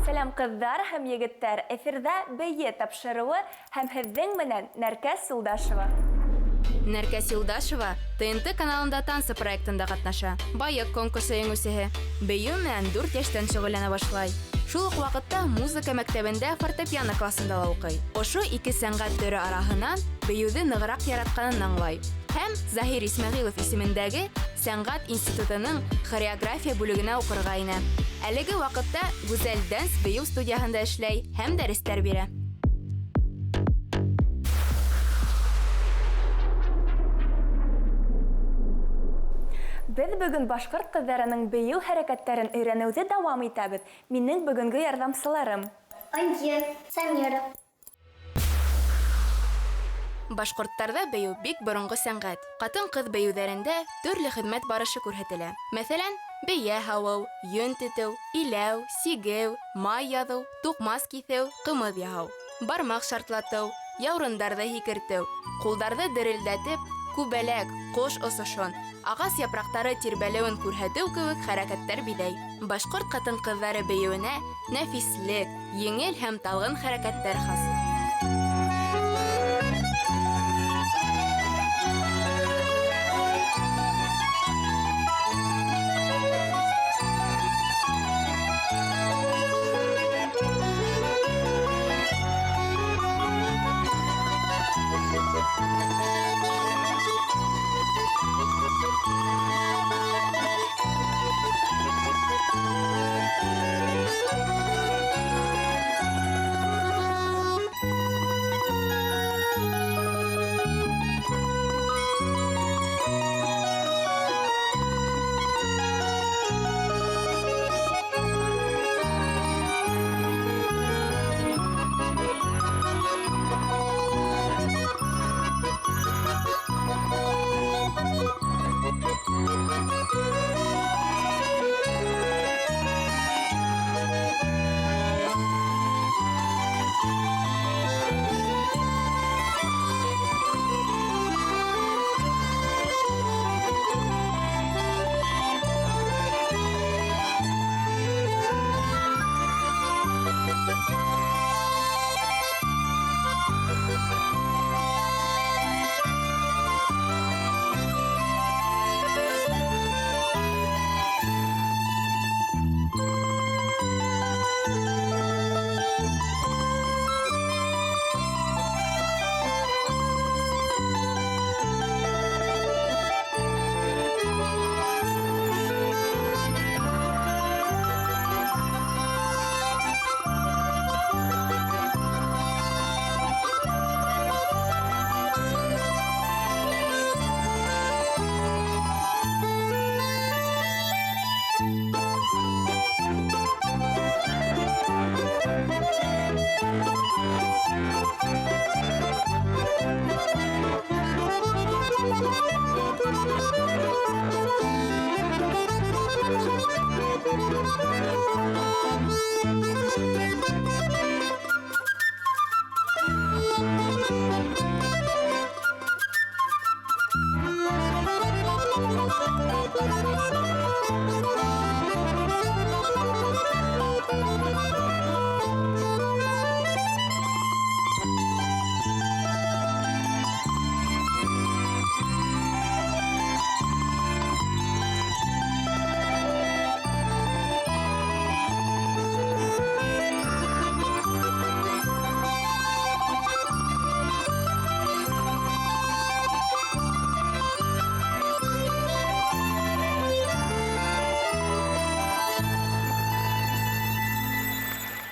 Сәлам ҡыҙҙар һәм егеттәр! Эфирҙа Бейе тапшырыуы һәм һеҙҙең менән Нәркәс Юлдашева. Нәркәс Юлдашева ТНТ каналында Танцы проектында ҡатнаша. Байык конкурсы еңеүсеһе. Бейеү менән дүрт йәштән шөғөлләнә башлай. Шул уҡ ваҡытта музыка мәктәбендә фортепиано классында ла уҡый. Ошо ике сәнғәт төрө араһынан бейеүҙе нығыраҡ яратҡанын аңлай. Һәм Заһир Исмәғилов исемендәге сәнғәт институтының хореография бүлегенә уҡырға инә. Әлеге ваҡытта Гүзәл Дэнс бейеү студияһында эшләй һәм дәрестәр бирә. Беҙ бөгөн башҡорт ҡыҙҙарының бейеү хәрәкәттәрен өйрәнеүҙе дауам итәбеҙ. Минең бөгөнгө ярҙамсыларым. Альдия, Самира. Башҡорттарҙа бейеү бик боронғо сәнғәт. Ҡатын-ҡыҙ бейеүҙәрендә төрлө хеҙмәт барышы күрһәтелә. Мәҫәлән, бейә һауыу, йөн тетеү, иләү, сигеү, май яҙыу, туҡмас киҫеү, ҡымыҙ яһау, бармаҡ шартлатыу, яурындарҙы һикертеү, ҡулдарҙы дерелдәтеп, күбәләк, ҡош осошон, ағас япраҡтары тирбәлеүен күрһәтеү кеүек хәрәкәттәр биҙәй. Башҡорт ҡатын-ҡыҙҙары бейеүенә нәфислек, еңел һәм талғын хәрәкәттәр хас.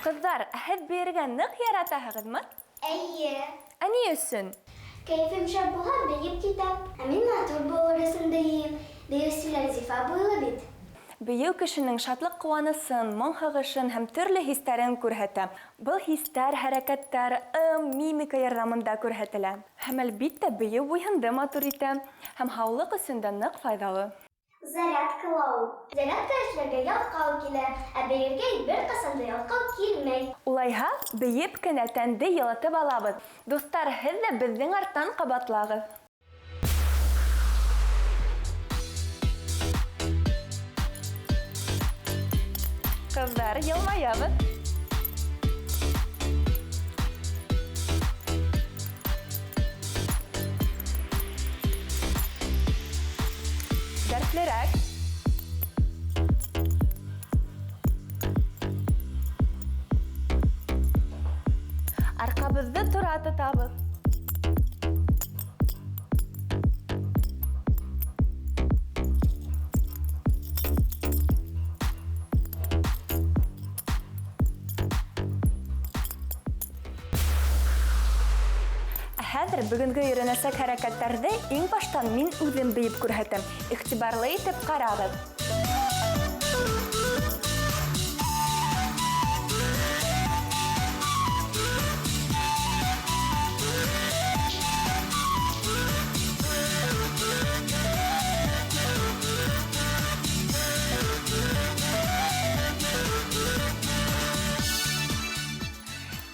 Ҡыҙҙар, ә һеҙ бейергә ныҡ яратаһығыҙмы? Эйе. Ә ни өсөн? Кәйефем шәп булһа, бейеп китәм. Ә мин матур булыр өсөн бейем. Бейеүселәр зифа буйлы бит. Бейеү кешенең шатлык-ҡыуанысын, моң-һағышын һәм төрлө хистәрен күрһәтә. Был хистәр, хәрәкәттәр, ым, мимика ярҙамында күрһәтелә. Һәм, әлбиттә, бейеү буйһынды матур итә һәм һаулыҡ өсөн дә ныҡ файҙалы. Зарядка ла ул. Зарядка эшләргә ялҡау килә, ә бейергә бер ҡасан да ялҡау килмәй. Улайһа, бейеп кенә тәнде йылытып алабыҙ. Дуҫтар, һеҙ ҙә беҙҙең арттан ҡабатлағыҙ. Ҡыҙҙар, йылмаябыҙ. Дәртлерәк. Арҡабыҙҙы тура тотабыҙ. Ә хәҙер бөгөнгө өйрәнәсәк хәрәкәттәрҙе иң баштан мин үҙем бейеп күрһәтәм. Иғтибарлы итеп ҡарағыҙ.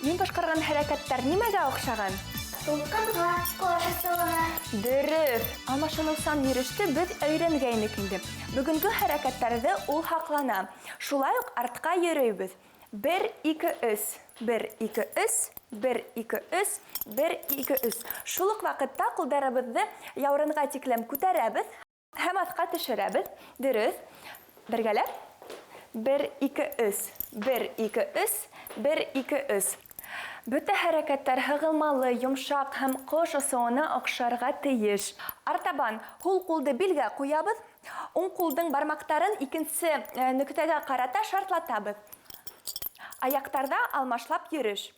Мин башҡарған хәрәкәттәр нимәгә оҡшаған? Тулҡынға, ҡош осоуына. Дөрөҫ. Алмашыныусан йөрөштө беҙ өйрәнгәйнек инде. Бөгөнгө хәрәкәттәрҙе ул һаҡлана. Шулай уҡ артҡа йөрөйбөҙ. 1, 2, 3. 1, 2, 3. 1, 2, 3. 1, 2, 3. Шул уҡ ваҡытта ҡулдарыбыҙҙы яурынға тиклем күтәрәбеҙ һәм аҫҡа төшөрәбеҙ. Дөрөҫ. Бергәләп. 1, 2, 3. 1, 2, 3. 1, 2, 3. Бөтә хәрәкәттәр һығылмалы, йомшаҡ һәм ҡош осоуына оҡшарға тейеш. Артабан һул ҡулды билгә ҡуябыҙ, уң ҡулдың бармаҡтарын икенсе нөктәгә ҡарата шартлатабыҙ. Аяҡтарҙа алмашлап йөрөш.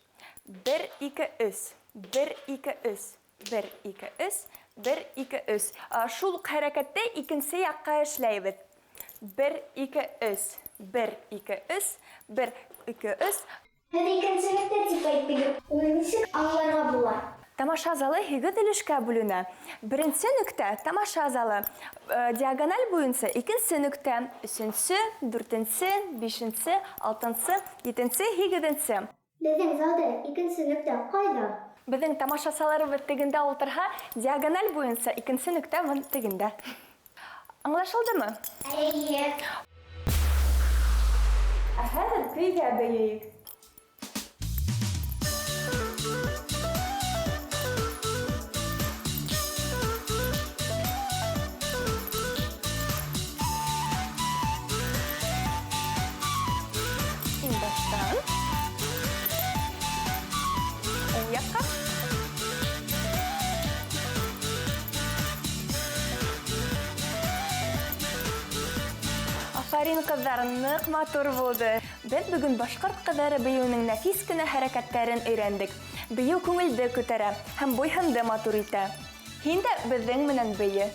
1, 2, 3. 1, 2, 3. 1, 2, 3. 1, 2, 3. Шул уҡ хәрәкәтте икенсе яҡҡа эшләйбеҙ. 1, 2, 3. 1, 2, 3. 1, 2, 3. Һеҙ икенсе нөктә тип әйттегеҙ. Уны нисек аңларға була? Тамаша залы 8 өлөшкә бүленә. Беренсе нөктә тамаша залы. Диагональ буйынса икенсе нөктә, өсөнсө, дүртенсе, бишенсе, алтынсы, етенсе, һигеҙенсе. Беҙҙең залда икенсе нөктә ҡайҙа? Беҙҙең тамашасыларыбыҙ тегендә ултырһа, диагональ буйынса икенсе нөктә тегендә. Аңлашылдымы? Эйе. Ә хәҙер көйгә бейейек. Иң баштан. Уң яҡҡа. Афарин, ҡыҙҙар, ныҡ матур булды. Беҙ бөгөн башҡорт ҡыҙҙары бейеүенең нәфис кенә хәрәкәттәрен өйрәндек. Бейеү күңелде күтәрә һәм буйһынды матур итә. Һин дә беҙҙең менән бейе.